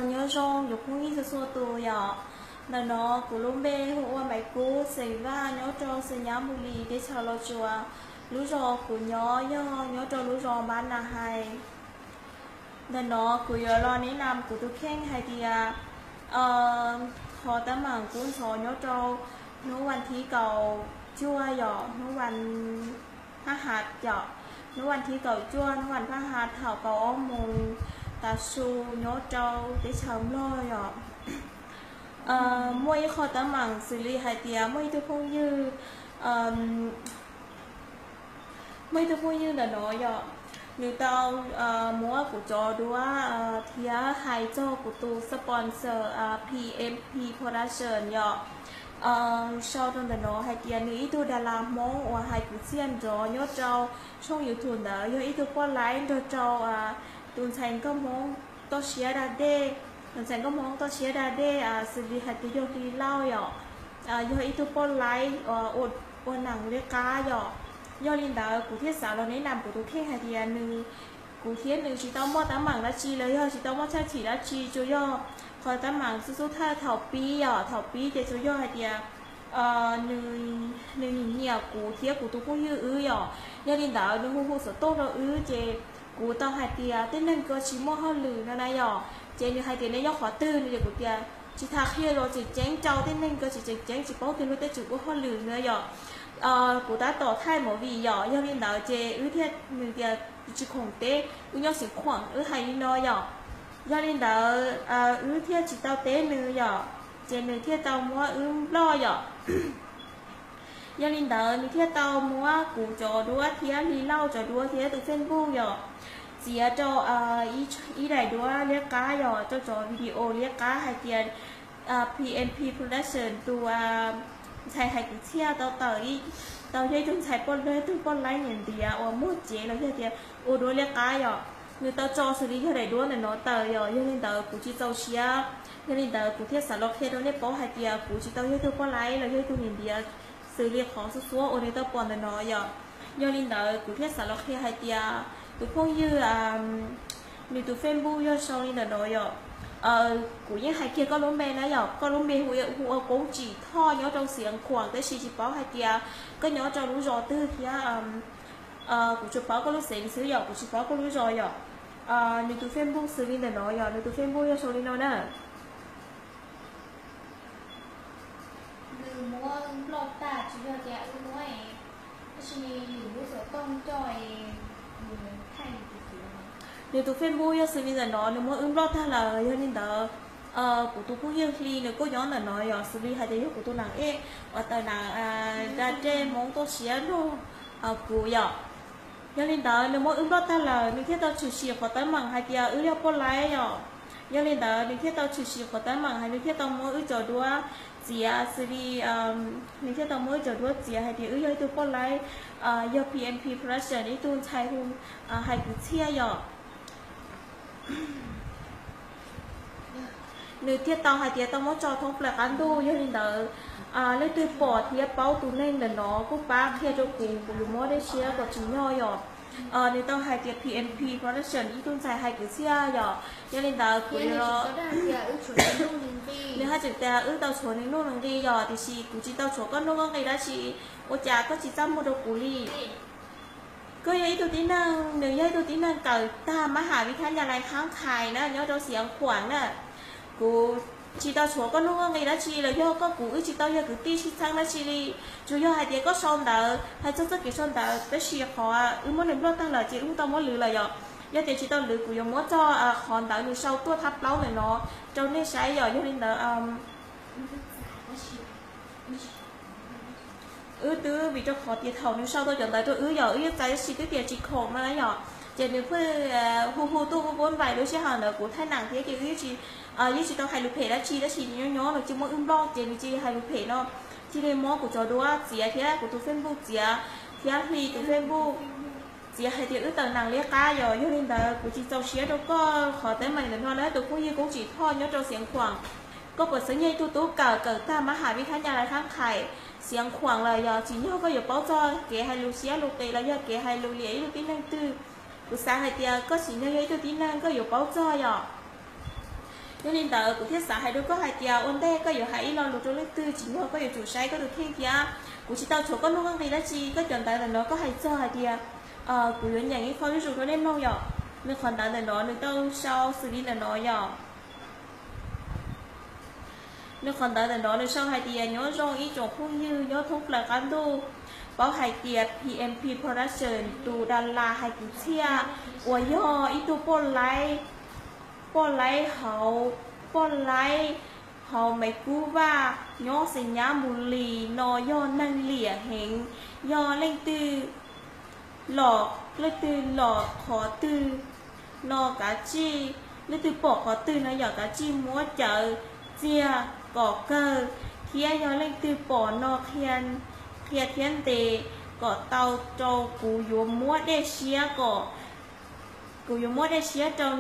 Nyob zoo cov phooj ywg txhua txhua tus yom. Ntawm no kuv lub npe hu ua Maiv Kub, xeem Vaj, nyob rau xeem Nyab Mus Lis, teb chaws Los Tsuas, lub zos kuv nyob yog nyob rau lub zos Npab Nas Hais. Ntawm no kuv yuav los neb nam kuv tus kheej hais tias qhov teeb meem kub ntxhov nyob rau hnub vas thib kaum cuaj yom, hnub vas phab hav yom, hnub vas thib kaum cuaj, hnub vas phab hav thaum kaum ob moos tav su nyob rau teb chaws Nplog yom. Muaj ib qho teeb meem xws li hais tias muaj ib tug phooj ywg muaj ib tug phooj ywg ntawm no yom, nws tau muab kuv cov duab thiab hais txog kuv tus sponsor P M P Production yom. Sau rau ntawm no hais tias nws ib tug das las Hmoob uas hais kwv txhiaj nrov nyob rau tshooj YouTube ntawd yog ib tug poj laib nrog rau tus ntxhais nkauj Hmoob toj siab da dej, tus ntxhais nkauj Hmoob toj siab da dej xws li hais tias yog Hli Lauj yom, yog ib tug poj laib ua neeg liab qab yom. Yog li ntawd kuv thiaj xav los neb nam kuv tus kheej hais tias nws, kuv thiab nws tsis tau muaj teeb meem dab tsi los yog tsis tau muaj tshaj chim dab tsi, tsuas yog qhov teeb meem xub xub thawj thaum pib yom, thaum pib ces tsuas yog hais tias nws nyiam nyiam kuv thiab kuv tus phooj ywg wb yom. Yog li ntawd nws hu hu xov tooj rau wb ces kuv tau hais tias tej neeg ko tsis muaj hauj lwm no na yom. Ces nws hais tias nws nyob qhov twg no ces kuv tias tsis tas qhia los tseem ceeb rau tej neeg ko tsis tseem ceeb tsis paub tias luag tej tseem ua hauj lwm no yom. Kuv tab tom thaij movie yom, yog li ntawd ces wb thiaj, nws tias tsis khoom teb, wb nyob Xeev Khuam, wb hais li no yom. Yog li ntawd wb thiaj tsis tau teb nws yom, ces nws thiaj tau muab wb block yom. Yog li ntawd nws thiaj tau muab kuv cov duab thiab Hli Lauj cov duab thiab tus Facebook yom, txiav rau ib daim duab liab qab yom, rau cov video liab qab hais tias P M P Production tus ntxhais hais kwv txhiaj tau tawm, tau yog ib tug ntxhais poj, ib tug poj laib niam ntiav uas muag cev los yog tias ua duab liab qab yom. Nws tau tso xws li yog daim duab ntawm no tawm yom, yog li ntawd kuv tsis txaus siab. Yog li ntawd kuv thiaj xav los qhia rau nej paub hais tias kuv tsis tau yog ib tug poj laib los yog ib tug niam ntiav xws li qhov xub xuab uas nws tau pom ntawm no yom. Yog li ntawd kuv thiaj xav los qhia hais tias tus phooj ywg, nws tus Facebook yog sau li ntawm no yom. Kuv yeej hais kiag koj lub npe na yom, koj lub npe hu ua Koob Tsim Thoj nyob rau Xeev Khuam, tab sis tsis paub hais tias koj nyob rau lub zos twg thiab. Kuv tsuas paub koj lub xeev xwb yom, kuv tsis paub koj lub zos yom. Nws tus Facebook xws li ntawm no yom, nws tus Facebook yog sau li no na. Nws muab wb block tag, tsis yog tias wb muab, tab sis nws lub xov tooj coj, nws tus Facebook yog xws li ntawm no, nws muab wb block tag lawm. Yog li ntawd kuv tus phooj ywg Hli nws kuj nyob ntawm no yom, xws li hais tias yog kuv tus nam ej uas tawm nam da dej Hmoob toj siab nrog kuv yom. Yog li ntawd nws muab wb block tag lawm, nws thiaj tau tshwm sim qhov teeb meem hais tias wb yog poj laib yom. Yog li ntawd nws thiaj tau tshwm sim qhov teeb meem hais, nws thiaj tau muab wb cov duab txiav xws li, nws thiaj tau muab wb cov duab txiav hais tias wb yog ib tug poj laib, yog P M P Production ib tug ntxhais hu hais kwv txhiaj yom. Nws thiaj tau hais tias tau muab tso thoob plaws qab ntuj. Yog li ntawd leej twg pom thiab paub tus neeg ntawm no kuj pab qhia rau kuv, kuv yuav muab dej siab kom tsim nyog yom. Nws tau hais tias P M P Production ib tug ntxhais hais kwv txhiaj yom. Yog li ntawd kuv yuav, nws haj tseem tias wb tau tshuav nws nuj nws nqi yom, tiam sis kuv tsis tau tshuav koj nuj koj nqi dab tsi, ua cas koj tsis txaj muag rau kuv li? Koj yog ib tug tib neeg, nws yog ib tug tib neeg kawm tag mab ham vib thab nya lais khab khais na nyob rau Xiav Khuam na. Kuv tsis tau tshuav koj nuj koj nqi dab tsi los yog koj kuv wb tsis tau yog kwv tij sib txheeb dab tsi li. Tsuas yog hais tias koj sau ntawv hais txog txoj kev sau ntawv, tab sis qhov wb muab nws block tag lawm ces wb tau muab lwv lawm yom. Yog tias tsis tau lwv kuv yuav muab txog qhov ntawv nws sau tuaj thab plaub ntawm no rau nej saib yom. Yog li ntawd wb twb vim rau qhov tias thaum nws sau tau cov ntawv rau wb yom, wb yeej txais tab sis twb tias tsis khoom no na yom, ces nws pheej hu hu tuaj vuab nplaim lub sij hawm ntawd kuv thaij nam thiab ces wb yeej tsis tau hais lus phem dab tsi, tab sis nyob nyob nws cia li muab wb block ces nws cia li hais lus phem no, cia li muab kuv cov duab txiav thiab kuv tus Facebook txiav thiab Hli tus Facebook txiav hais tias wb tawm nam liab qab yom. Yog li ntawd kuv tsis txaus siab rau koj qhov teeb meem ntawm no na tus phooj ywg Koob Tsim Thoj nyob rau Xiav Khuam. Koj puas xeeb yog ib tug tub kawm, kawm tag mab ham vib thab nya lais khab khais Xiav Khuam lawm yog tsim nyog koj yuav paub txog kev hais lus siab lus qis los yog kev hais lus liam ib tug tib neeg twg. Kuv xav hais tias koj tsim nyog yog ib tug tib neeg koj yuav paub txog yom. Yog li ntawd kuv thiaj xav hais rau koj hais tias ua ntej koj yuav hais ib lo lus rau leej twg tsim nyog koj yuav tsum saib koj tus kheej thiab. Kuv tsis tau tshuav koj lub nqi dab tsi, koj cov ntawv ntawm no koj hais txog hais tias kuv yuav nyeem ib qho zuj zus rau nej mloog yom. Nws qhov ntawv ntawm no nws tau sau xws li ntawm no yom. Nws qhov ntawv ntawm no nws sau hais tias nyob zoo ib tsoom phooj ywg nyob thoob plaws qab ntuj, paub hais tias P M P Production tus das las hais kwv txhiaj uas yog ib tug poj laib, poj laib hauv, poj laib hauv Maiv Kub Vaj nyob Xeem Nyab Mus Lis no yog neeg liam heev, yog leej twg los, leej twg los qhov twg no kav tsij, leej twg pom qhov twg no yog kav tsij muab cawv txiag kom kawg, thiab yog leej twg pom no qhia thiab ntes kom tau rau kuv yuav muab dej siab kom, kuv yuav muab dej siab rau,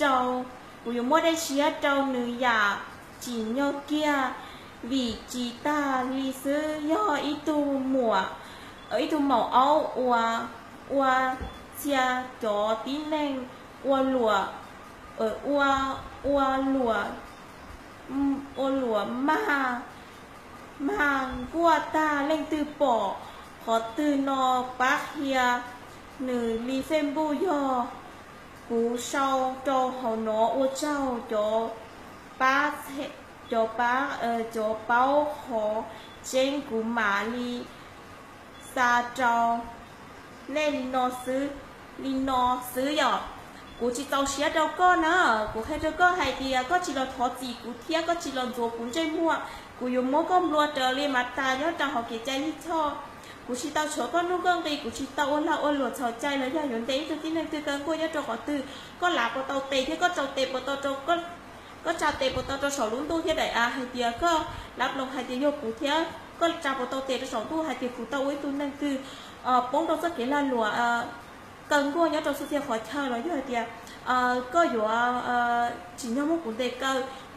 rau, kuv yuav muab dej siab rau nws yam tsim nyog kiag, vim tsis tag li xwb yog ib tug muam, ib tug maum aub ua, ua txhia cov tib neeg ua luam, ua, ua luam, ua luam mag, mag nkuaj tag. Leej twg pom qhov twg no pab qhia nws li Facebook yog kuv sau rau hauv no. Ua tsaug cov pab, cov pab, cov paub qhov tseeb, kuv mam li xa rau nej li no xwb, li no xwb yom. Kuv tsis txaus siab rau koj na, kuv qhia rau koj hais tias koj tsis los thov txim kuv thiab koj tsis los ntxuav kuv ntsej muag, kuv yuav muab koj nplua raws li mas tas nyob rau hauv kev cai lij choj. Kuv tsis tau tshuav koj nuj koj nqi, kuv tsis tau ua lag ua luam txhaum cai los yog yuav ntes ib tug tib neeg twg kaw nkuaj nyob rau qhov twg. Koj lav puas tau tes thiab koj tsa tes puas tau rau, koj tsa tes puas tau rau saum lub ntuj thiab daim av hais tias koj lav ploos hais tias yog kuv thiab koj tsa puas tau tes rau saum ntuj hais tias kuv tau ua ib tug neeg twg poob rau txoj kev lag luam kaw nkuaj nyob rau txhua txhia qhov chaw los yog hais tias koj yuav tsim nyog muab kuv ntes kaw,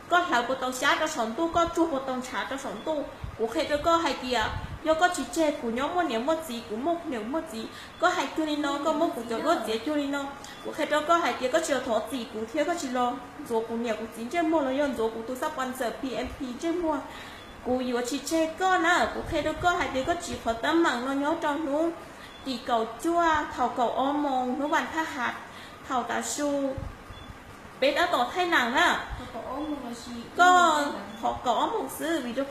koj hlawv puas tau xyab rau saum ntuj, koj tsuag puas tau ntshav rau saum ntuj. Kuv qhia rau koj hais tias yog koj tsis tseg kuv nyob muaj niam muaj txiv, kuv muaj niam muaj txiv, koj hais cuag li no, koj muab kuv cov duab txiav cuag li no. Kuv qhia rau koj hais tias koj tsis los thov txim kuv thiab koj tsis los ntxuav kuv niam kuv txiv ntsej muag los yog ntxuav kuv tus xab pos ntxawm P M P ntsej muag, kuv yuav tsis tseg koj na. Kuv qhia rau koj hais tias koj tsis qhov teeb meem no nyob rau hnub tim kaum cuaj thaum kaum ob moos hnub vas thaj hav, thaum tav su peb tab tom thaij nees na. Koj qhov kaum ob moos xwb vim rau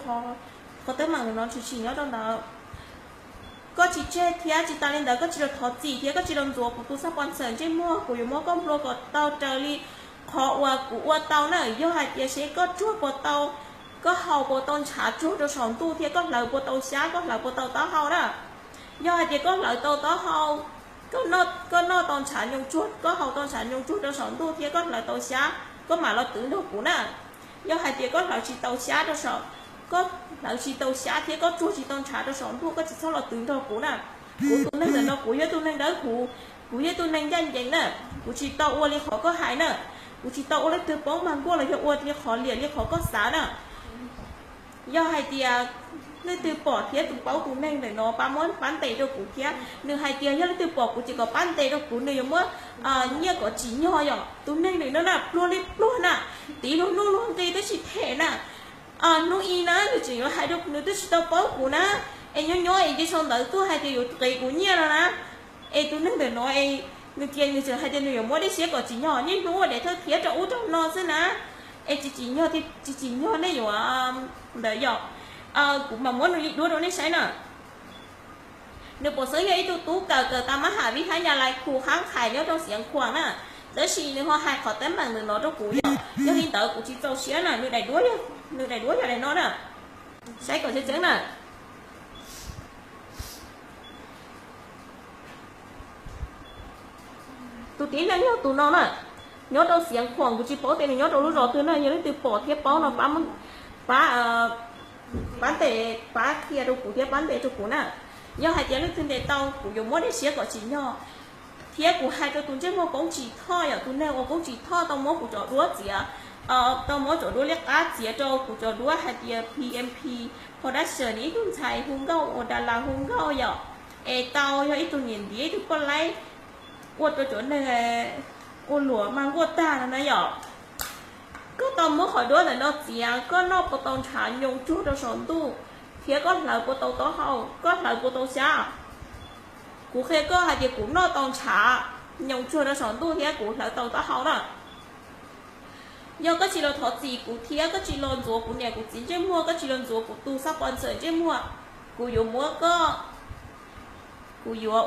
qhov teeb meem no tshwm sim nyob rau ntawd. Koj tsis tseg thiab tsis tas li ntawd koj tsis los thov txim thiab koj tsis los ntxuav kuv tus xab pos ntxawm ntsej muag, kuv yuav muab koj nplua kom tau raws li qhov uas kuv ua tau na. Yog hais tias seb koj tsuag puas tau, koj haus puas tau ntshav tsuag rau saum ntuj thiab koj hlawv puas tau xyab, koj hlawv puas tau taub hau na. Yog hais tias koj hlawv tau taub hau, koj noj tau ntshav nyoos tsuag, koj haus tau ntshav nyoos tsuag rau saum ntuj thiab koj hlawv tau xyab, koj mam los twv nrog kuv na. Yog hais tias koj hlawv tsis tau xyab rau saum, koj hlawv tsis tau xyab thiab koj tsuag tsis tau ntshav rau saum ntuj, koj tsis txhob los twv nrog kuv na. Kuv tus neeg ntawm no kuv yog tus neeg dawb huv, kuv yog tus neeg ncaj ncees na. Kuv tsis tau ua li qhov koj hais na. Kuv tsis tau ua leej twg poob mag nkuaj los yog ua li qhov liam li qhov koj xav na. Yog hais tias leej twg pom thiab tus paub tus neeg ntawm no pab muab pab ntes rau kuv thiab. Nws hais tias yog leej twg pom kuv ces kom pab ntes rau kuv, nws yuav muab nyiaj kom tsim nyog yom. Tus neeg ntawm no na pluag li pluag na, tiv luag nuj luag nqi twb tsis them na. Hnub i na nws tseem yuav hais rau nws twb tsis tau paub kuv na, es nyob nyob es nce sau ntawv tuaj hais tias yuav qiv kuv nyiaj no na. Es tus neeg ntawm no es nws tias nws tseem hais tias nws yuav muab dej siab kom tsim nyog, niaj hnub ua dev thawj thiab rau ub rau no xwb na. Es tsis tsim nyog, tsis tsim nyog nej yuav ntawd yom. Kuv mam muab nws li duab rau nej saib na. Nws pom xeeb yog ib tug tub kawm kawm tas mab ham vib hab nyas lais khu hab qhais nyob rau Xiav Khuam na, tab sis nws ho hais qhov teeb meem ntawm no rau kuv yom. Yog li ntawd kuv tsis txaus siab na, nws daim duab, nws daim duab yog daim no na. Saib kom tseeb tseeb na. Tus tib neeg yog tus no na, nyob rau Xiav Khuam, kuv tsis paub tias nws nyob rau lub zos twg na. Yog leej twg pom thiab paub no pab, pab, pab ntes, pab qhia rau kuv thiab pab ntes rau kuv na. Yog hais tias leej twg ntes tau kuv yuav muab dej siab kom tsim nyog. Thiab kuv hais rau tus ntsej muag Koob Tsim Thoj yom, tus neeg uas Koob Tsim Thoj tau muab kuv cov duab txiav, tau muab cov duab liab qab txiav rau kuv cov duab hais tias P M P Production ib tug ntxhais hu nkauj uas das las hu nkauj yom, es tau yog ib tug niam ntiav ib tug poj laib ua rau cov neeg ua luam mas nquaj tag no na yom. Koj tau muab qhov duab ntawm no txiav, koj noj puas tau ntshav nyoos tsuag rau saum ntuj, thiab koj hlawv puas tau taub hau, koj hlawv puas tau xyab? Kuv qhia koj hais tias kuv noj tau ntshav nyoos tsuag rau saum ntuj thiab kuv hlawv tau taub hau na. Yog koj tsis los thov txim kuv thiab koj tsis los ntxuav kuv niam kuv txiv ntsej muag, koj tsis los ntxuav kuv tus xab pos ntxawm ntsej muag, kuv yuav muab koj, kuv yuav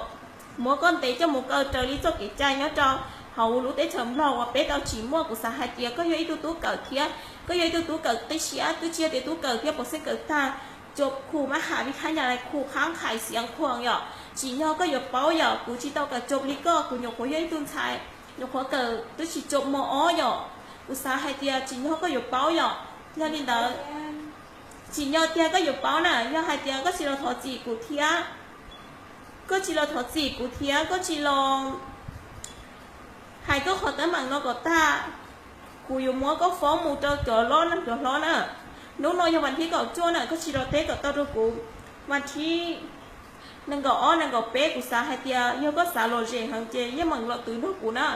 muab koj ntes coj mus kaw raws li txoj kev cai nyob rau hauv lub teb chaws Nplog uas peb tau tsim muaj. Kuv xav hais tias koj yog ib tug tub kawm thiab koj yog ib tug tub kawm qib siab, twb tsis yog tias tub kawm thiab pov xeeb kawm tag, cov khu mab ham vib khab nyas lais khu khab nqhais xiav khuam yom, tsim nyog koj yuav paub yom. Kuv tsis tau kawm cov li koj, kuv nyuam qhuav yog ib tug ntxhais nyuam qhuav kawm twb tsis cov mos ob yom. Kuv xav hais tias tsim nyog koj yuav paub yom. Yog li ntawd, tsim nyog tiag koj yuav paub na, yog hais tias koj tsis los thov txim kuv thiab, koj tsis los thov txim kuv thiab koj tsis los hais koj qhov teeb meem no kom tag, kuv yuav muab koj foob mus rau cov hlob na, cov hlob na. Hnub no yog vas thib kaum cuaj na, koj tsis los teb kom tau rau kuv vas thib nees nkaum ob nees nkaum peb, kuv xav hais tias yog koj xav lom zem heev ces yeej meem los twv nrog kuv na.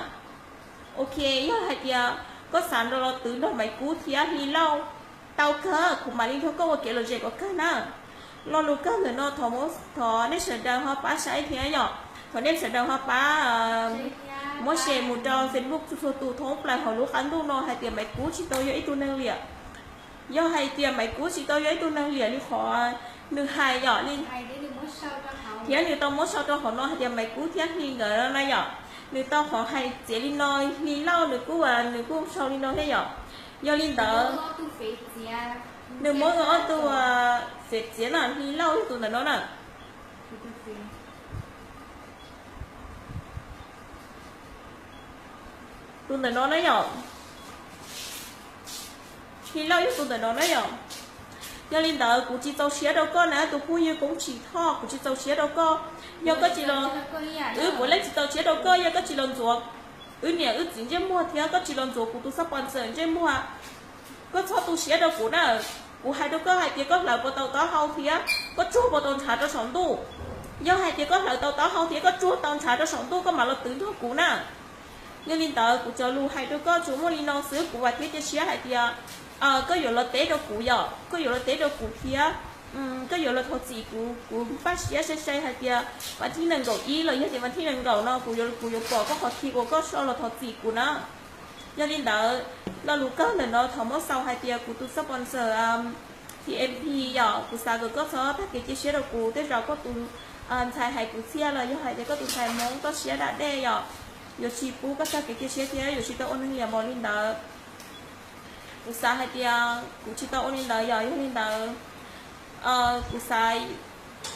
Ok, yog hais tias koj xav nrog los twv nrog Maiv Kub thiab Hli Lauj tau kawg, kuv mam li nrog koj ua kev lom zem kom kawg na. Lo lus kawg ntawm no thov, thov nej sawv daws ho pab saib thiab yom, thov nej sawv daws ho pab muab share mus rau Facebook txhua txhua tus thoob plaws hauv lub qab ntuj no hais tias Maiv Kub tsis tau yog ib tug neeg liam. Yog hais tias Maiv Kub tsis tau yog ib tug neeg liam li qhov nws hais yom, thiab nws tau muab sau rau hauv no hais tias Maiv Kub thiab Hli nkawd na yom, nws tau qhov hais txiav li no, Hli Lauj nws kuj, nws kuj sau li no thiab yom. Yog li ntawd, nws muab ob tug fem txiav na, Hli Lauj yog tus ntawm no na. Tus ntawm no na yom. Hli Lauj yog tus ntawm no na yom. Yog li ntawd kuv tsis txaus siab rau koj na tus phooj ywg Koob Tshis Thoj, kuv tsis txaus siab rau koj. Yog koj tsis los, wb puav leej tsis txaus siab rau koj, yog koj tsis los ntxuav wb niam wb txiv ntsej muag thiab koj tsis los ntxuav kuv tus xab pos ntxawm ntsej muag, koj txhob tu siab rau kuv na. Kuv hais rau koj hais tias koj hlawv puas tau taub hau thiab koj tsuag puas tau ntshav rau saum ntuj. Yog hais tias koj hlawv tau taub hau thiab koj tsuag tau ntshav rau saum ntuj koj mam los twv nrog kuv na. Yog li ntawd kuv cov lus hais rau koj tsuas muaj li no xwb, kuv vam thiab cia siab hais tias koj yuav los teb rau kuv yom, koj yuav los teb rau kuv thiab koj yuav los thov txim kuv. Kuv npaj siab sai sai hais tias vas thib nees nkaum ib los yog tias vas thib nees nkaum no kuv yuav, kuv yuav pom koj qhov khi uas koj so los thov txim kuv na. Yog li ntawd, lo lus kawg ntawm no thov muab xaus hais tias kuv tus xab pos ntxawm T M P yom, kuv xav kom koj txhob tag kev cia siab rau kuv. Tej zaum koj tus ntxhais hais kuv txhiaj los yog hais tias koj tus ntxhais Hmoob toj siab da dej yom, yuav tsis pub koj tag kev cia siab thiab yuav tsis tau ua neeg liam npaum li ntawd. Kuv xav hais tias kuv tsis tau ua li ntawd yom. Yog li ntawd, kuv xav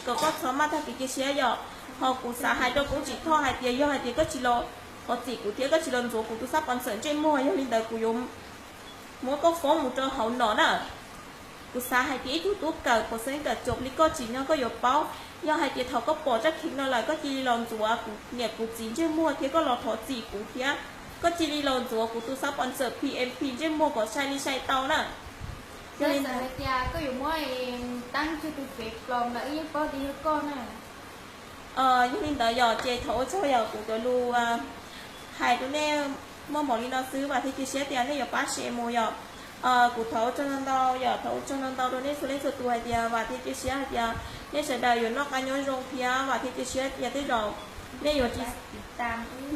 kom koj txhob maj tag kev cia siab yom. Ho kuv xav hais rau Koob Tshis Thoj hais tias yog hais tias koj tsis los thov txim kuv thiab koj tsis los ntxuav kuv tus xab pos ntxawm ntsej muag, yog li ntawd kuv yuav muab koj foob mus rau hauv no na. Kuv xav hais tias ib tug tub kawm pov xeeb kawm cov li koj tsim nyog koj yuav paub. Yog hais tias thaum koj pom txoj kev no lawm koj cia li los ntxuav kuv niam kuv txiv ntsej muag thiab koj los thov txim kuv thiab koj cia li los ntxuav kuv tus xab pos ntxawm P M P ntsej muag kom sai li sai tau na. Yog li ntawd, yog li ntawd yog ces thov ua tsaug yom, kuv cov lus hais rau nej muaj npaum li no xwb, vam thiab cia siab tias nej yuav pab share mus yom. Kuv thov ua tsaug ntau ntau yom, thov ua tsaug ntau ntau rau nej txhua leej txhua tus hais tias vam thiab cia siab hais tias nej sawv daws yuav noj qab nyob zoo thiab vam thiab cia siab tias tej zaum nej yuav tsis,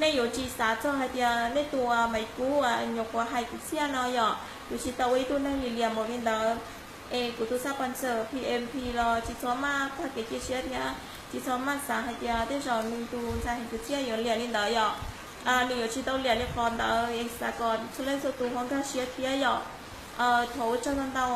nej yuav tsis xav txog hais tias nej tus Maiv Kub uas nyuam qhuav hais kuv txhiaj no yom, yuav tsis tau ua ib tug neeg liam liam npaum li ntawd. Es kuv tus xab pos ntxawm P M P los tsis txhob maj tag kev cia siab thiab tsis txhob maj xav hais tias tej zaum nws tus ntxhais hais kuv txhiaj yuav liam li ntawd yom. Nws yuav tsis tau liam li qhov ntawd es xav kom txhua leej txhua tus ho nkag siab thiab yom. Thov ua tsaug ntau ntau.